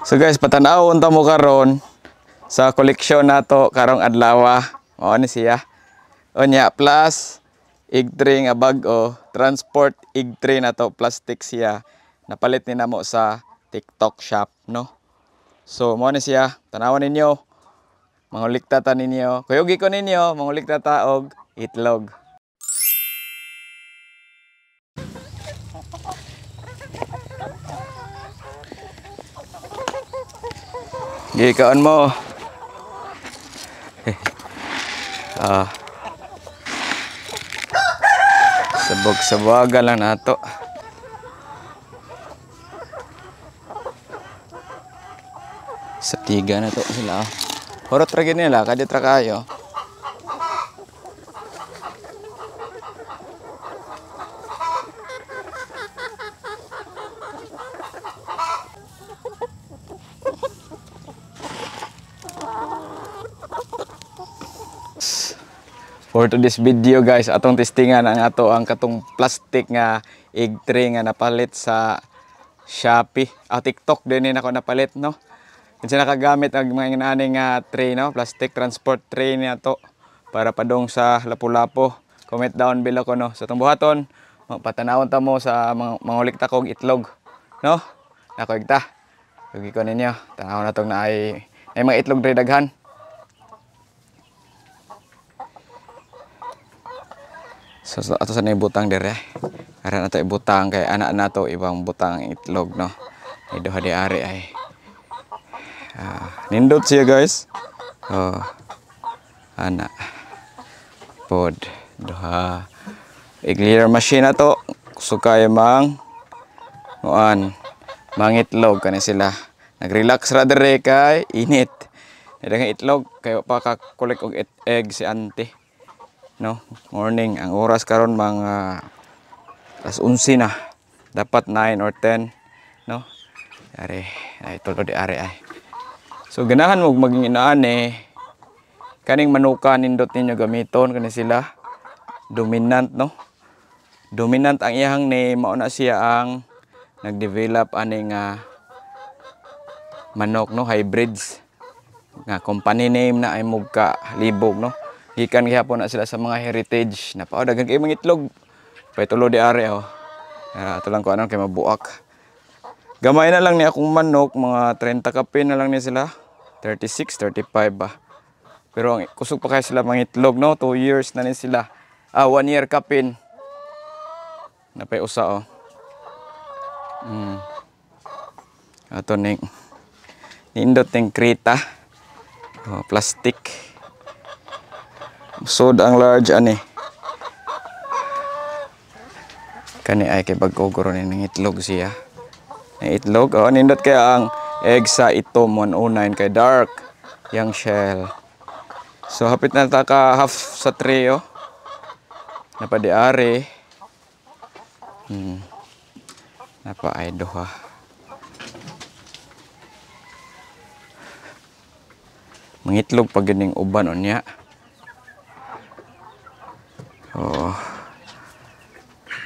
So guys, patan-awon ta mo karon sa koleksyon nato karong adlaw. Mao ni siya. Unya plus egg tray nga bag-o, transport egg tray nato, plastic siya. Napalit ni namo sa TikTok shop, no. So mao ni siya, tan-awon ninyo. Mangulikta ta ninyo. Kuyugi ko ninyo, mangulikta ta og itlog. Gikaon mo. Ah. Sabog-sabaga lang nato. Sa tiga na to sila. Horot ra gid nila, kadit ra kayo. For to this video guys, atong testingan ang ato ang katong plastic nga egg tray nga napalit sa Shopee. Ah, TikTok din ni nako napalit, no. Kinsa nakagamit ang mga ingani nga tray, no, plastic transport tray ni ato para padong sa Lapu-Lapu. Comment down below ko, no. Sa atong buhaton, patanawon ta mo sa mga mangulikta kog itlog, no. Nako igta. Yugi ko ninyo. Tanawon natong naay ay mga itlog diri daghan. So ato sa ibutang dire. Aran ato ibutang kay anak nato ibang butang itlog, no. Ay duha di ari ay. Nindot siya guys. Oh. Ana. Pod duha. I-clear machine ato. Sukay mang muan mangitlog kani sila. Nagrelax ra dire kay init. Daghang itlog kay pa ka collect og egg si auntie. No, morning ang oras karon mga alas 11 na. Dapat 9 or 10, no. Ari, ay tulo di ari ay. So ganahan mo maging inaan eh. Kaning manuka nindot ninyo gamiton kani sila. Dominant, no. Dominant ang iyang name, mao na siya ang nagdevelop aning manok, no, hybrids. Nga company name na ay mugka libog, no. Gikan gihapon na sila sa mga heritage. Napao daghan kay mga itlog. Pay tulo di ari oh. Ato lang ko anon kay mabuak. Gamay na lang ni akong manok, mga 30 kapin na lang ni sila. 36, 35 ba. Pero ang kusog pa kay sila mga itlog, no. 2 years na ni sila. Ah, 1 year kapin. Napay usa oh. Ato ning nindot ning kreta. Oh, plastic. Sod ang large ani. Kani ay kay bag-o guro ni nang itlog siya. Nang itlog, oh, nindot kaya ang egg sa itom 109 kay dark yang shell. So hapit na ta ka half sa tray oh. Napadiari. Napa ay duha. Mangitlog pag gining uban unya. Oh.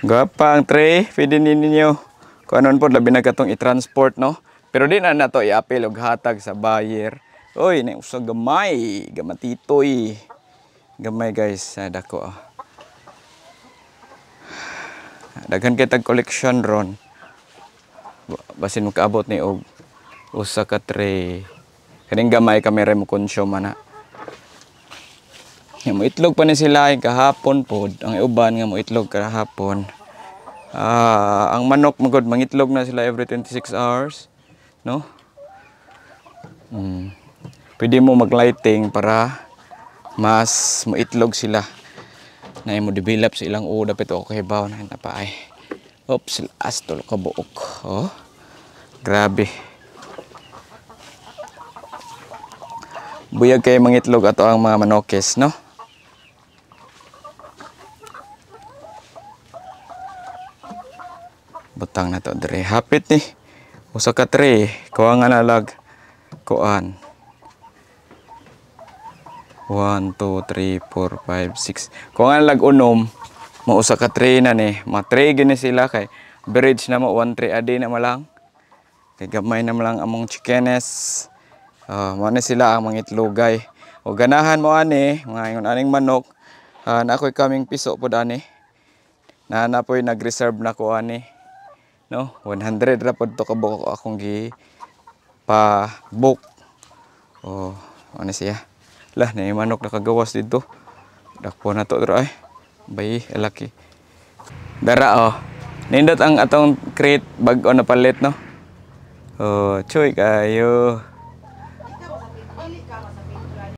Gapa ang tray, pwede ninyo. Kung anon po, labi na katong i-transport, no? Pero di na nato i-apil og hatag sa buyer. Oy, na usa gamay, gamatitoy. Gamay guys, dako. Oh. Daghan kay tag collection ron. Basin makaabot ni og usa ka tray. Kaning gamay kami ra mo consume ana. Nga mo itlog pa ni sila ay kahapon pod, ang uban nga mo itlog kahapon. Ang manok magod mangitlog na sila every 26 hours, no? Pwede mo maglighting para mas moitlog sila. Na mo develop sa ilang uda pito okay ba na pa ay. Oops, astol ka buok. Oh. Grabe. Buyag kay mangitlog ato ang mga manokes, no? Butang na to dire. Hapit ni. Usa ka tray. Kuha nga nalag. Kuan. 1, 2, 3, 4, 5, 6. Kuha nga nalag unom. Mausa ka tray na ni. Ma tray gini sila kay bridge na mo. 1 tray a day na malang. Kay gamay na lang among chickenes. Mo na sila ang mga itlogay. O ganahan mo ani, mga ingon aning manok. Na ako'y kaming piso pod ani. Na na po'y nag-reserve na ko ani. No, 100 ra pod to kabuok akong gi pa book. Oh, ano siya? Lah, na manok nakagawas dito. Dakpo na to dra ay. Bay, laki. Dara oh. Nindot ang atong crate bag-o na palit, no. Oh, choy kayo.